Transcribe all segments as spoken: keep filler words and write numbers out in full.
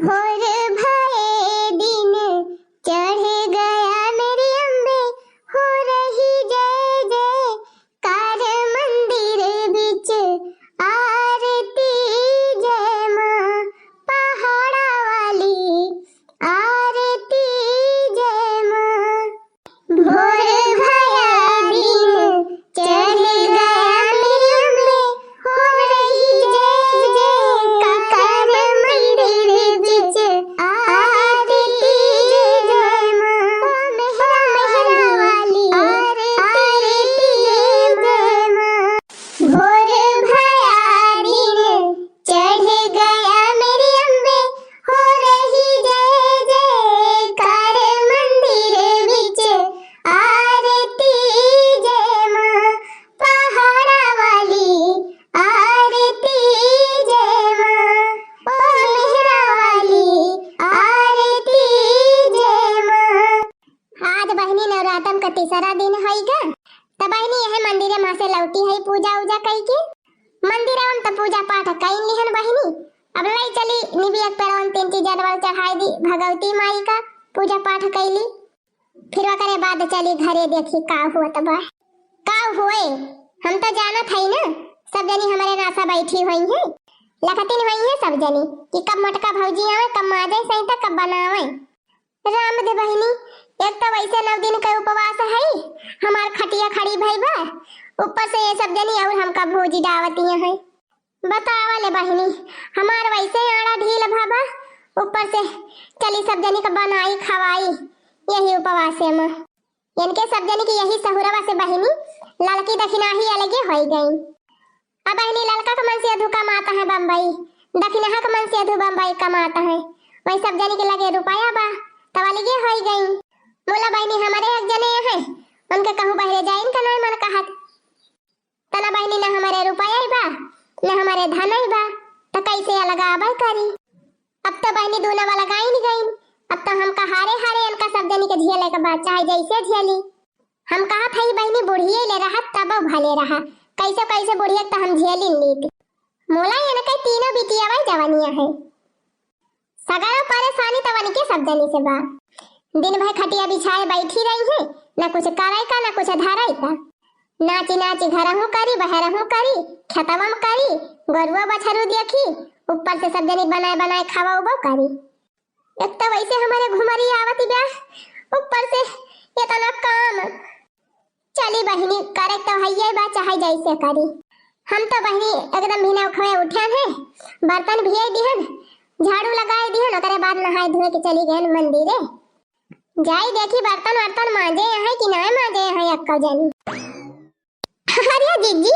भोर भये दिन चढ़ गया मेरी अम्बे, हो रही जय जयकार मंदिर बिच आरती जय माँ, पहाड़ा वाली आरती जय माँ। भोर भया दिन चढ़ गया मेरी अम्बे, हो रही जय जयकार मंदिर बिच आरती जय माँ, ओ मेहरा वाली आरती जय माँ। भोर भया दिन चढ़ गया मेरी अम्बे, हो रही जय जयकार मंदिर बिच आरती जय माँ, पहाड़ा वाली आरती जय माँ, ओ मेहरा वाली आरती जय माँ। आज बहिनी नवरातन का तीसरा दिन हई गा, त बहिनी यह मंदिरे मा से लौटी हई पूजा उजा कई के। मंदिरवन त पूजा पाठ कई लिहन बहिनी, अब लई चली निबिया के पेड़वन तीन ठी जलवा चढ़ाई दी भगवती माई का, पूजा पाठ कई ली। फिर ओकरे बाद चली घरे देखी का होत बा। का होए, हम त जानत हई ना, सब जनी हमरे नासा बैठी होई हैं, लखतिन होई हैं सब जनी कि कब मोटका भौजी आवे, कब माजे सहिता, कब बनावे। राम दे बहिनी, एक त वैसे नौ दिन के उपवास है, हमार खटिया खड़ी भई बा, ऊपर से ये सब जनी और हमका भोजी डावतिया है। बतावा ले बहिनी, हमार वैसे आड़ा ढील भा बा, ऊपर से चली सब जनी के बनाई खवाई यही उपवासे में। इनके सब जनी की यही सहुरवा से बहिनी ललकी दखिनाही अलगे होई गई। अब बहिनी ललका के मन से अधू कमात है बम्बई, दखिनहा के मन से अधू बम्बई कमात है। वही सब जनी के लगे रुपया बा, तब अलगे होई गई। मोला बहिनी हमरे एक जने हैं, उनके कहूँ बहरे जाइन का नहीं मन कहत। तना बहिनी न हमरे रुपया बा, न हमरे धन बा, त कैसे अलगाबे करी? अब तो बहिनी दूनो वाला गाइन गइन। अब तो हमका हारे हारे इनका सब जनी के झेले के बाद, चाहे जैसे झेली। हम कहत हई बहिनी बुढ़िए ले रहत तबो भले रहा, कैसे कैसे बुढ़िए तो हम झेलिन लीत। मोला इनके तीनों बिटियावा जवानिया है, सगरो परेशानी तो वनके सब जनी से बा। दिन भर खटिया बिछाए बैठी रही है, न कुछ करे का न कुछ धरे का। नाची नाची घरहू करी, बहरहू करी, खेतवा में करी, गोरुआ बछरू देखी, ऊपर से सब जनी बनाए बनाए खावा उबो करी। एक तो वैसे हमारे घुमरी आवती बा, ऊपर से इतना काम। चली बहिनी, करे तो हइये बा, चाहे जैसे करी। हम तो बहिनी एकदम बिना उखवे उठन है, बर्तन भिये दिहन, झाड़ू लगाए दिहन, ओकरे बाद नहाए धोए के चली गए मंदिरे। जाई देखी बर्तन वर्तन मांजे हैं कि ना मांजे हैं अक्का जानी। अरे जिज्जी,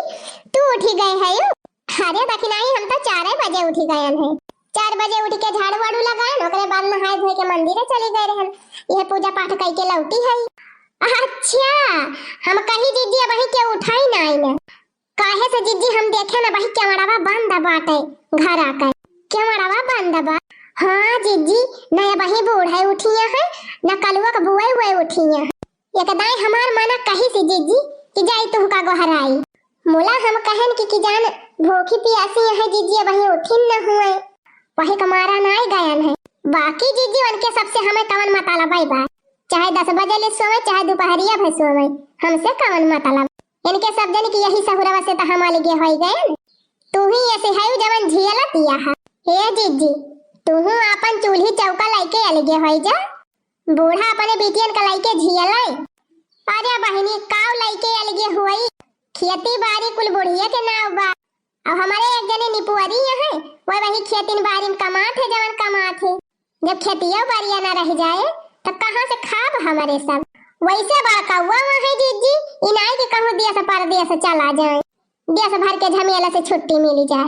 तू उठी गए है यू? अरे दखिनाही, हम तो चार बजे उठी गए हैं। चार बजे उठ के झाड़ू वाड़ू लगाए, ओकरे बाद नहाए धोए के मंदिरे चली गए रहन। यह पूजा पाठ कई के लौटी है। अच्छा, हम कही जिज्जी अबही के उठाई ना आई ना। काहे से जिज्जी हम देखे ना बही केवड़वा बंद बाटे घर आके। केवड़वा बंद बा। हाँ जिज्जी, न अबही बूढ़े उठिया है, न कलुआ के बुए हुए उठिया है। एक दाई हमार मना कही से जिज्जी कि जाई तुहका गोहराई। मोला हम कहन कि, कि जान भूखी पियासी है जिज्जी अबही उठिन न हुए। वही के मारा नाई गयन है। बाकी जिज्जी उनके सबसे हमें कवन मतलब बा। चाहे दस बजे ले सोवे, चाहे दोपहरिया भर सोवे, हमसे कवन मतलब? इनके सब जन की यही सहुरवा से तो हम अलगे होई गए। तू ही ऐसे है जवन झेलत यह। हे जिज्जी, तू आपन चूल्ही चौका लेके अलगे होई जा। बूढ़ा अपने बेटियन का लेके झेले। अरे बहिनी, काव लेके अलगे हुई? खेती बाड़ी कुल बुढ़िया के नाव बा। अब हमारे एक जने निपुअरी है, वह वही खेतिन बाड़ी में कमात है, जवन कमात है। जब खेतिया बाड़िया ना रह जाए, तो कहाँ से खाब हमारे सब? वैसे बड़कौआ वहाँ है जिज्जी, इनाई के कहूँ देश परदेश चला जाए, देश भर के झमेला से छुट्टी मिली जाए।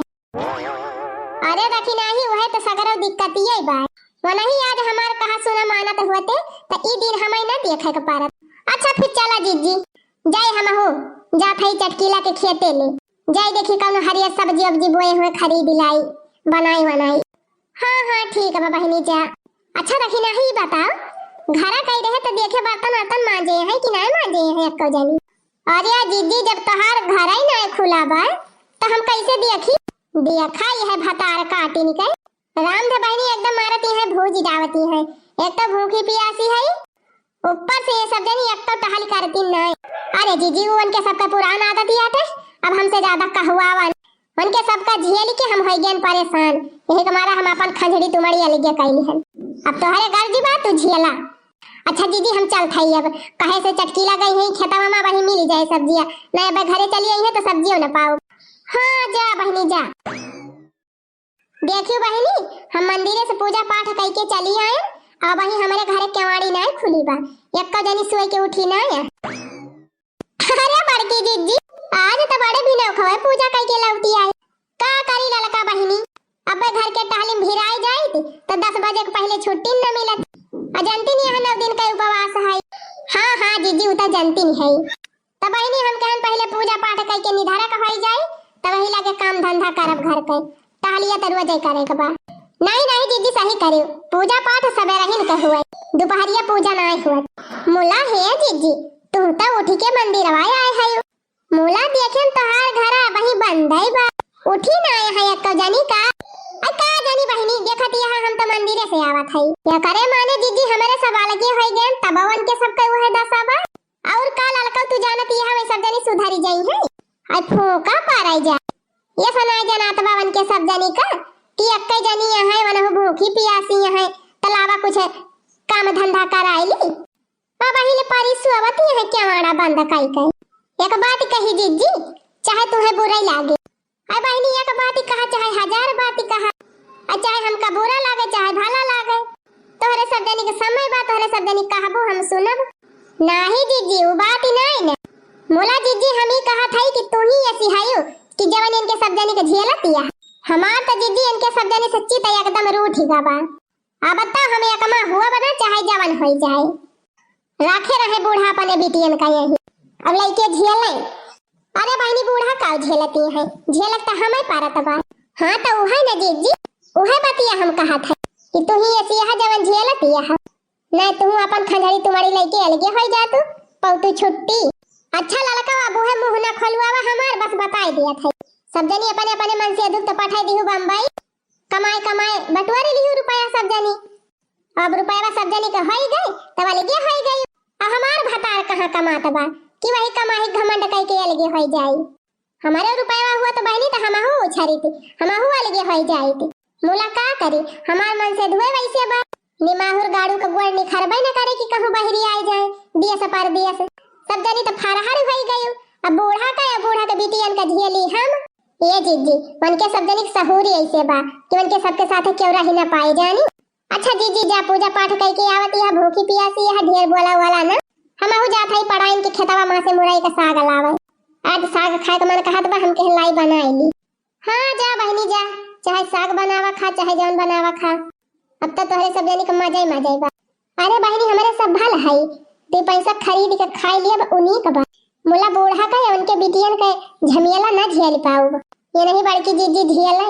अरे दखिनाही, वह तो सगरो दिक्कतिये बा। वनही आज हमार कहा सुना मानत होते, तो ई दिन हमें न देखे के पारत। अच्छा फिर चला जिज्जी, जाए हम हो, जात हई चटकीला के खेते ले। जाई देखी कौनो हरियर सब्जी उब्जी बोए हुए खरीद लाई, बनाई वनाई। हाँ, हाँ, ठीक बा बहिनी जा। अच्छा दखिनाही, ई बताओ, घरा गई रहे तो देखे बर्तन वर्तन मांजे हैं कि नहीं मांजे हैं एको जनी? अरे जिज्जी, जब तोहार घर ही नहीं खुला बा, तो हम कैसे देखी? देखा यह भतार काटिन के। राम धे बहिनी एकदम मारत ही जावती है। एक तो भूखी पियासी है, ऊपर से ये सब जनी एक तो टहल करती नहीं। अरे जीजी, वो उनके सबका पुरान आदत ही आटे, अब हमसे ज्यादा कहवावन। उनके सबका झेल के हम हो गए परेशान, यही के मारा हम अपन खंजड़ी तुमड़ी अलगे कैली हन। अब तोहरे गर्जी बा, तू झेला। अच्छा जीजी, हम चलत हई अब, कहे से चटकीला गई है खेतवा में, वही मिल जाए सब्जिया, नहीं अब घरे चली आई है तो सब्जियों न पाओ। हाँ जा बहिनी जा। देखियो बहिनी, हम मंदिरे से पूजा पाठ कइके चली आए, अब वही हमरे घरे केवाड़ी नाय खुली बा, एक्को जनी सोए के उठी नाय। अरे बड़की जीजी, आज तो बड़े भी नौखवे पूजा कइके लौटी आए। का करी ललका बहिनी, अबे घर के टहलिम भिराई जाइत तो दस बजे के पहले छुट्टी न मिलत। आ जानती नहीं है नौ दिन का उपवास है। हाँ हाँ जीजी, उ तो जानती नहीं है। तब बहिनी हम कहन पहले पूजा पाठ कइके निधारा कहवाई जाई, तब वही लगे काम धंधा करब घर के। टहलिया तो रोजे करे के बा। नहीं नहीं जीजी, सही करियो, पूजा पाठ सबेरहिन के हुए, दोपहरिया पूजा नाय हुए। मुला हे जीजी, तू तो उठी के मंदिरवा आए है। मुला देखेन तोहार घरा वही बंद ही बा, उठी नाय है एक जनी का। अ का जानी बहिनी, देखत यहाँ हम तो मंदिरे से आवत है। ये करे माने जीजी, हमरे सब अलगे हो गए, तब उनके सब के वह दशा बा। और का ललका, तू जानत ये हमें सब जनी सुधरी जाई है। आई फूका पाराई जा। ये सनाई जनात बा उनके सब जनी का कि एक्के जनी यहाँ है, वनहु भूखी पियासी यहाँ है, तलावा कुछ काम धंधा कराई ली। अब वही ले पारी सुअवत यहाँ केवाड़ा बंद काई काई। एक बात कही जीजी, चाहे तुम्हें बुराई लागे, अरे बहिनी, एक बात ही कहा, चाहे हजार बात ही कहा, आ चाहे हमका बुरा लागे, चाहे भला लागे, तोहरे सब जनी के समय बा, तोहरे सब जनी कहबो हम सुनब। नाही जीजी, उ बात ही नाही न। मोला जीजी, हम ही कहत हई कि तू ही ऐसी हयू कि जवन इनके सब जनी के झेलत या। हमार तो जीजी इनके सब जनी से चित एकदम रूठ ही गवा। अब तो हम एकमा हुआ बना, चाहे जवन होई जाए। राखे रहे बूढ़ा अपने बिटियन का यही। अब लइके झेले। अरे बहिनी, बूढ़ा का झेलती है? झेलत तो हमें पारत बा। हाँ तो उहे न जीजी, उहे बतिया हम कहत है कि तू ही ऐसी यह जवन झेलती है। नहीं तू अपन खंजड़ी तुम्हारी लइके अलगे होई जा तू, पौतू छुट्टी। अच्छा ललका, अब उहे मुँह ना खोलवावा हमार, बस बताई दिया था। सब जनी अपने अपने मन से दुख तो पठाई दिहु बम्बई। कमाए कमाए बटोरी लिहु रुपया सब जनी। अब रुपया सब जनी के होई गए, तब अलगे होई गई। आ हमार भतार कहाँ कमात बा कि वही कमाई घमंड कई के अलगे होई जाई। हमारे रुपया हुआ तो बहिनी तो हमहू उछरी थी, हमहू अलगे होई जाई थी। मुला का करी, हमार मन से धुए वैसे बा। निमाहुर गाड़ू का गोड़ निखरबे न करे कि कहूँ बहरी आई जाए, दियस परदियस। सब जनी तो फरहर होई गई। अब बूढ़ा का या बूढ़ा के बिटियन का झेली हम। ये जीजी, उनके सब जनी के सहूरी ऐसे बा कि उनके सबके साथ क्यों रही ना पाए जानी। अच्छा जीजी, जा पूजा पाठ कइके आवत, यह भूखी पियासी, यह ढेर बोला वाला ना। हमहू जात हई पड़ाइन के खेतवा माँ से मुरई का साग लावे। आज साग खाए के मन कहत बा, हम कहे लाई बनाई ली। हाँ जा बहिनी जा, चाहे साग बनावा खा, चाहे जौन बनावा खा। अब तो तोहरे सब जनी के मजा ही मजा ही बा। अरे बहिनी, हमरे सब भल हई, दू पैसा खरीद के खाई लियब, उन्हीं के बा। मुला बूढ़ा का या उनके बिटियन के झमेला ना झेल पाउब। ये नहीं बड़की जीजी झेले।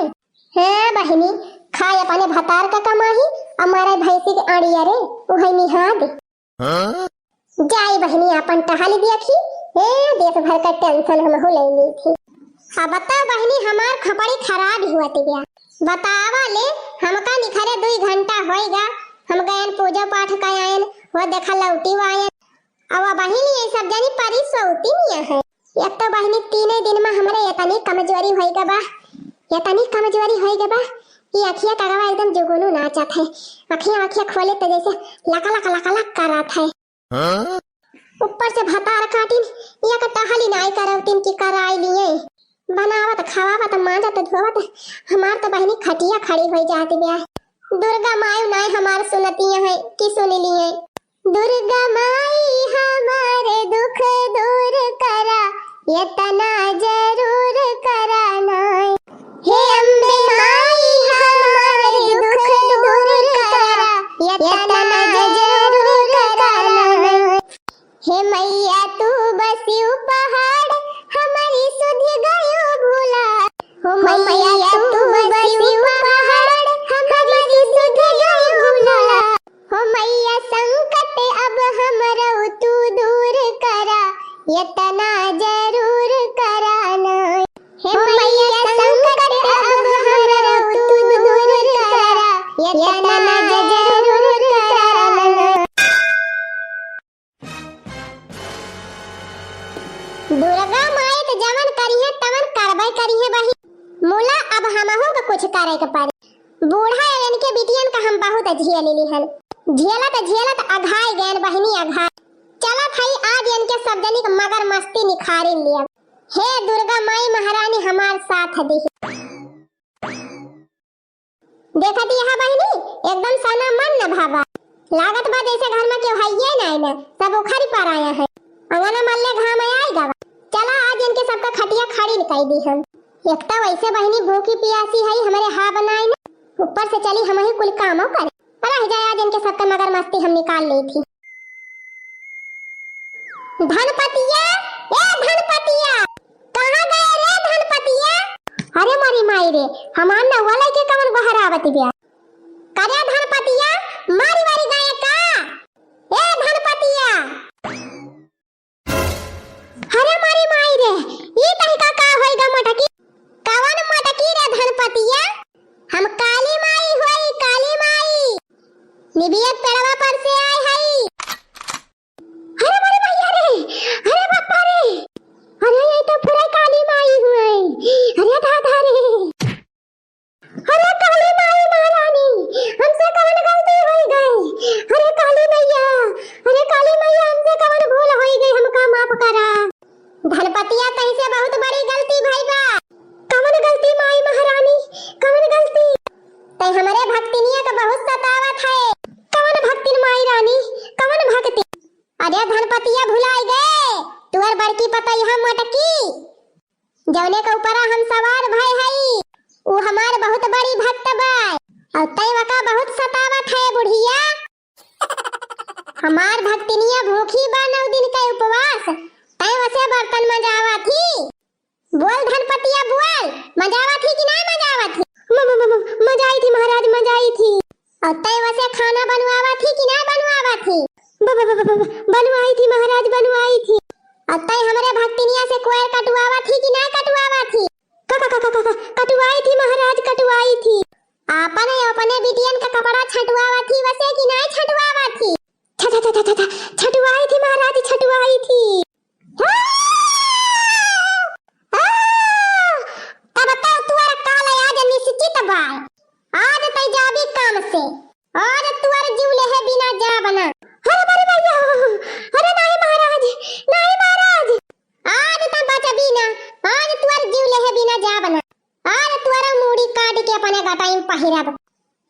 हाँ बहिनी, खाए अपने भतार का कमाही, अमारे भैंसी के आड़िया रे, उहई निहाद। हाँ? जाई बहिनी, अपन टहल देखी। ए, देश भर का टेंशन हमहू ले ली थी। अब बता बहिनी, हमार खोपड़ी खराब ही होती गया। बतावा ले, हमका निखरे दुई घंटा होइगा, हम गयन पूजा पाठ का आयन, वो देखा लौटी आयन। अब बहिनी, ये सब जनी परी सोती नहीं है। एक तो बहिनी, तीने दिन में हमरे इतनी कमजोरी होइगा बा, इतनी कमजोरी होइगा बा कि अखिया कगवा एकदम जुगुनू नाचत है। अखिया, अखिया खोले तो जैसे लका लक, लका लक करत है। हाँ? ऊपर से भतार काटिन, या का टहली नाई करौतिन की कराई लिए। बनावत, खवावत, मांजत, धोवत, हमार तो बहिनी खटिया खड़ी होई जाती ब्या। दुर्गा माई नाई हमार सुनती है कि सुन लिए। दुर्गा माई हमारे दुख दूर करा, इतना जरूर करा नाई। हे अम्बे माई हमारे दुख दूर करा, इतना जरूर करा नाई। हे मैया तू बसिउ पहाड़, हमारी सुध गयो भूला। हो मैया तू बसिउ पहाड़, हमारी सुध गयो भूला। हो मैया संकट अब हमरो तू दूर करा, इतना जरूर करा ना। हे मैया संकट अब हमरो तू दूर करा, इतना जरूर करिहे बहिनी, मुला अब हमहू के कुछ करे के पड़े। बूढ़ा इनके बिटियन का हम बहुत झेल लिहन, झेलत झेलत अघाय गयन बहिनी, अघाय। चलत हई आज इनके सब जनी के मगर मस्ती निखारिन लियब। हे दुर्गा माई महारानी हमार साथ दिही। देखत यह बहिनी, एकदम सना मन न भावा। लागत बा जैसे घर में केहू हइये नाई न, सब उखड़ी पर आया है। अंगना मल्ले घाम आइ गवा। चला आज इनके सबका खटिया खड़ी निकाई दी हम। एक तो वैसे बहिनी भूखी पियासी है, हमरे हा बनाई न, ऊपर से चली हम ही कुल कामों करे। रह जाए आज इनके सबका मगर मस्ती हम निकाल ली थी। धनपतिया, ए धनपतिया, कहाँ गए रे धनपतिया? अरे मोरी माई रे, हमार नौवा लइके कवन बहरावत बिया? करे धनपतिया, मारी वारी गए का? ए धनपतिया। अरे मोरी माई रे, ई तरीका का होई गा मोटकी? कवन मोटकी रे धनपतिया? हम काली माई होई, काली माई। निबियत पेड़वा पर से आए हई। अरे मोरे भैया रे, अरे बापा रे, अरे ये तो पूरा काली माई हुई। अरे दादा रे, अरे काली माई महारानी, हमसे कवन गलती होई गई? अरे काली मैया, अरे काली मैया, हमसे कवन भूल होई गई, हमका माफ करा। धनपतिया, तैसे बहुत बड़ी गलती भई बा। कवन गलती माई महारानी, कवन गलती? तै हमरे भक्तिनिया का बहुत सतावत है। कवन भक्तिन माई रानी, कवन भक्ति? अरे धनपतिया भुलाई गए, तुअर बड़की पतैया मोटकी, जौने के ऊपरा हम सवार भय हई, उ हमार बहुत बड़ी भक्त बा, और तै वका बहुत सतावत है बुढ़िया। हमार भक्तिनिया भूखी बा नौ दिन के उपवास, तै वसे बर्तन मजावा थी। बोल धनपतिया बोल, मजावा थी कि ना मजावा थी? म-, म-, म-, म-, मजाई थी महाराज, मजाई थी। और तै वसे खाना बनवावा थी कि ना बनवावा थी? ब-, ब-, ब-, ब-, ब-, बनवाई थी महाराज, बनवाई थी। और तै हमरे भक्तिनिया से कोयर कटवावा थी कि ना कटवावा थी? क-, क-, क-, क-, क-, क-, कटवाई थी महाराज, कटवाई थी। आपन अपने बिटियन का कपड़ा छटवावा थी वसे कि ना छटवावा थी? छ-, छ-, छ-, छ-, छ-, छ-, छटवाई थी महाराज, छटवाई थी। आ! आ! तब तो तुअर काल आज निश्चित बा। आज तै जाबी काम से। आज तुअर जीव लेहे बिना जाब ना। अरे मोरी मैया, अरे नाहीं महाराज, नाहीं महाराज। आज तै बचबी ना, आज तुअर जीव लेहे बिना जाब ना। आज तुअर मूड़ी काट के अपने गटाई में पहिरब।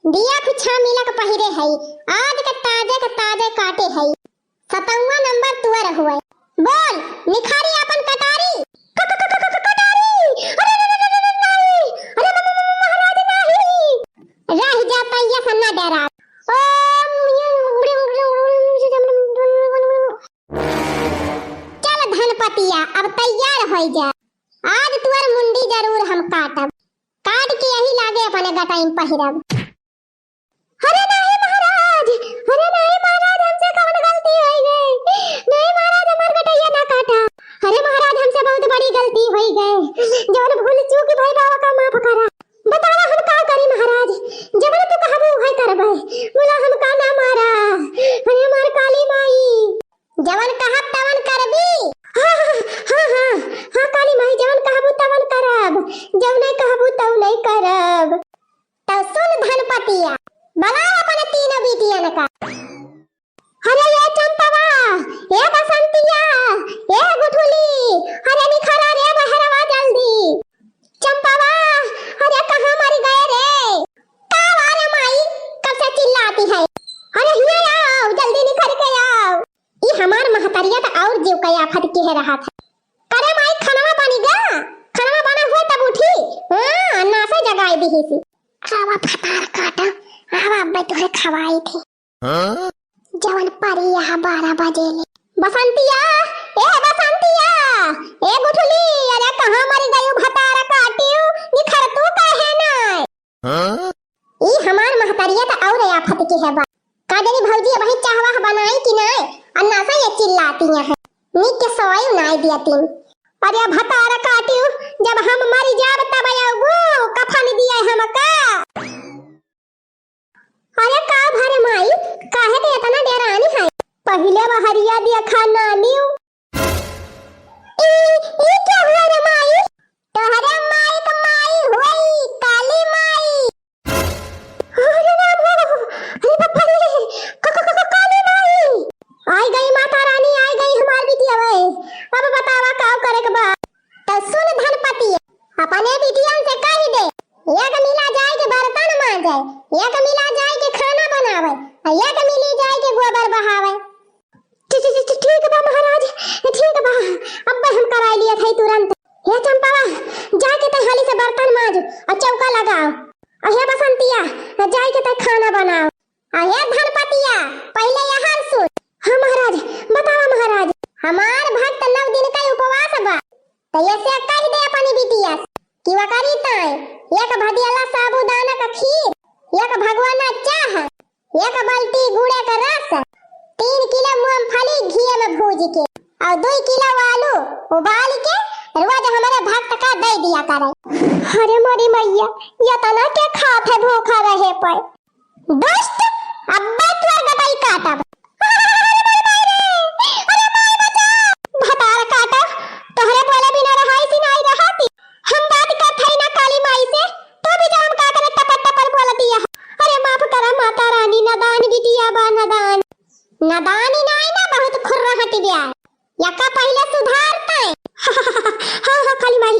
दिया फिछा मिलक पहिरे हई, आज के ताजे के ताजे काटे हई। सतौवा नंबर तुअर हुए। बोल, निखारी आपन कटारी। क-, क-, क-, क-, क-, कटारी। अरे, अरे, अरे, अरे, अरे, नाहीं। अरे, म-, म-, म-, महाराज नाहीं। रह जाता ये सन्ना डरा। ओम। चल धनपतिया, अब तैयार होई जा। आज तुअर मुंडी जरूर हम काटब। काट के यही लागे अपने गटाई में पहिरब। अरे नाहीं महाराज, अरे नाहीं महाराज, हमसे कवन गलती होई गई? नाहीं महाराज, हमार गटैया ना काटा। अरे महाराज, हमसे बहुत बड़ी गलती होई गई। जौन भूल चूक भई बा, ओका माफ करा। बतावा हम का करी महाराज, जवन तू कहबू उहे करबै। बोला हमका ना मारा। अरे हमार काली माई। जवन कहब तवन करबी? हाँ, हाँ, हाँ, हाँ, हाँ, काली माई, जवन कहबू तवन करब, जौने कहबू तौने करब। तौ सुन धनपतिया, बलाओ अपने तीनों बिटियन का। अरे ये चंपवा, ये बसंतिया, ये गुठुली, अरे निखरा रे बहरवा जल्दी। चंपवा, अरे कहाँ मरि गए रे? का बा रे माई, कब से चिल्लाती है? अरे हियाँ आओ, जल्दी निखर के आओ। ई हमार महतरिया त और जीव के आफत किहे रहत है। करे माई, खनवा बनी गा? खनवा बना हुआ तब उठी। हाँ, नासे जगाई दिहिसी। आवा भतार काटा, आवा अब्बे तुहे खवाई थी। हाँ? जवन परी यहाँ बारह बजे ले। बसंतिया, ए बसंतिया, ए गुठली, अरे कहाँ मरि गयू भतार काटियो, निखर तू काहे नाय? हाँ? ई हमार महतरिया त और आफत की है बा। का जानी भौजी अबही चाह वाह बनाई कि नाय, अन्ना से ये चिल्लाती हैं। नीक के सोई नाय दिया तीन। अरे भतार काटियो, जब हम मरि जाब तब आउबू, कफन दिए हमका। अरे का भरे माई, काहे के इतना डेरानी है? पहिले बहरिया देखा नानियो। ई, ई क्या हुआ रे माई? तोहरे माई जाए के खाना बनावे, आ एक मिली जाए के गोबर बहावे। ठी-, ठी-, ठी-, ठीक बा महाराज, ठीक बा, अब्बे हम कराई लियत हई तुरंत। हे चंपावा, जाए के तै हाली से बर्तन माज, आ चौका लगाओ। आ हे बसंतिया, जाए के तै खाना बनाओ। आ हे धनपतिया, पहिले यहर सुन। हाँ महाराज, बतावा महाराज। हमार भक्त नौ दिन का उपवास बा, त एसे कहि दे अपनी बिटिया से कि वकरी ताई एक भदियला साबूदाना का खीर, एक भगवाना चाह, एक बाल्टी गुड़े का रस, तीन किलो मूंगफली घी में भूज के, और दुई किलो आलू उबाल के रोज हमरे भक्त का दे दिया करे। अरे मोरी मैया, ये तना के खात है भूखा रहे पर। दुष्ट, अब्बे तोर गटई काटब। अरे माई रे, अरे माई बचा। भतार काटब, तोहरे बोले बिना रहाई सी नाई रहती। हम बात करत हई ना काली माई से, तो भी जान का करे टपर टपर बोल दिया। अरे माफ करा माता रानी, नदान बिटिया बा नदान। नदानी नाई ना, बहुत खुर्रा हटी ब्या। यका पहिले सुधार तै। हाँ, हाँ, काली माई,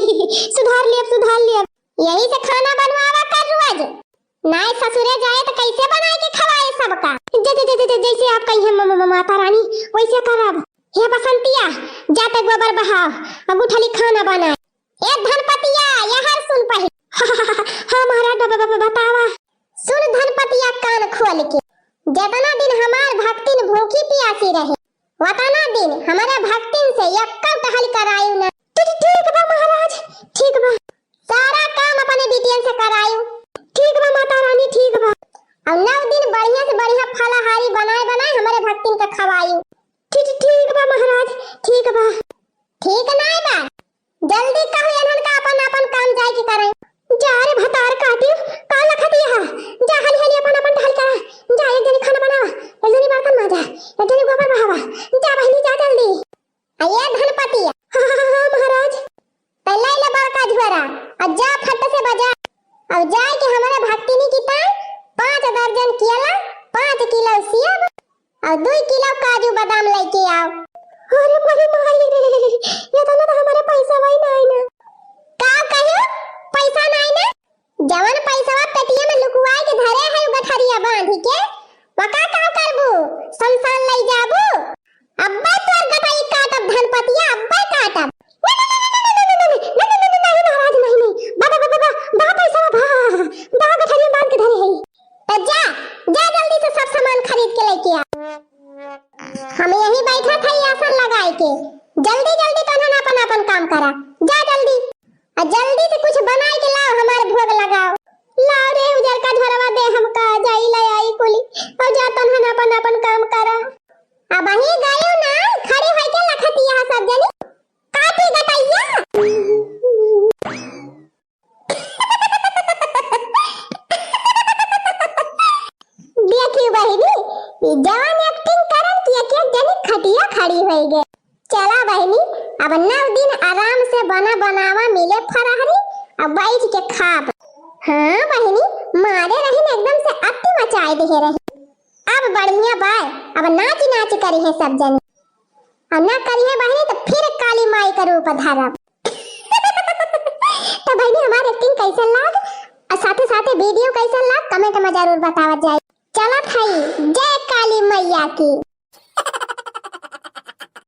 सुधार लेब, सुधार लेब। यही से खाना बनवावा कर रोज। नाय ससुरे जाए त कैसे बनाए के खवाए सबका? जे, जे, जे, जे, जे, जैसे आप कही है म-, म-, म-, माता रानी, वैसे करब। हे बसंतिया, जाते गोबर बहाव, अब उठली खाना बनाए। ए धनपतिया, यहर सुन पहिले। हाँ महाराज, ब-, ब-, ब-, बतावा। सुन धनपतिया कान खोल के, जेतना दिन हमार भक्तिन भूखी पियासी रहे, वतना दिन हमरे भक्तिन से यक्कौ टहल करायु ना। ठी-, ठी-, ठीक बा महाराज, ठीक बा। सारा काम अपने बिटियन से करायु। ठीक बा माता रानी, ठीक बा। और नौ दिन बढ़िया से बढ़िया फलाहारी बनाए बनाए हमरे भक्तिन के खवायु। ठी-, ठी-, ठीक बा महाराज, ठीक बा। ठीक नाय बा, जल्दी कहु एनहन का अपन अपन काम जाए के करे। जा रे भतार काटी, का लखतिया है? जा हाली हाली अपन अपन टहल करा। जा एक जनी खाना बनावा, एक जनी बर्तन माजा, एक जनी गोबर बहावा। जा बहिनी जा जल्दी। आ ये धनपतिया। हाँ, हाँ, हाँ, हाँ, महाराज। तै ले ले बड़का झोरा, आ जा फट से बाजार। अब जाए के हमरे भक्तिनी की ताई पाँच दर्जन केला, पाँच किलो सेब, और दुई किलो काजू बादाम लेके आओ। अरे मोरी माई रे, ये तो ना तो हमारे पैसा वही ना आई ना। का कहियो? पैसा ना आई ना? जवन पैसवा पेटिया में लुकुआए के धरे है उ गठरिया बांधी के, वका का करबू? शमशान लई जाबू? अब्बे तोर गटई काटब धनपतिया, अब्बे काटब। ना, ना, ना, नहीं महाराज, नहीं, नहीं। बा, बा, बा, बा, बा, बा पैसवा बा, बा गठरिया बांध के धरे है। त जा, जा जल्दी से सब सामान खरीद के लेके आ। हम यहीं बैठा था ये आसन लगाए के। जल्दी जल्दी तोहन अपन अपन काम करा। जा जल्दी। आ जल्दी से कुछ बनाए के लाओ, हमार भोग लगाओ। लाओ रे उजर का झोरवा दे हमका, जाई ले आई कुली। अब जा तोहन अपन अपन काम करा। अब ही गयो ना, खड़ी होई के लखतिया सब जनी। काटी गटैया। देखी बहिनी, ई जवान acting करन कि एक एक जनी खटिया खड़ी होई गए। चला बहिनी, अब नौ दिन आराम से बना बनावा मिले फरहरी, अब बैठ के खाब। हाँ बहिनी, मारे रहिन एकदम से अति मचाए देहे रही। अब बढ़िया बाय, अब नाच नाच करी है सब जनी। अब ना करी है बहिनी तो फिर काली माई का रूप धरब। तो बहिनी, हमार acting कैसन लाग, और साथे साथे video कैसन लाग, comment में जरूर बतावत जाई। चलत हई, जय काली मैया की।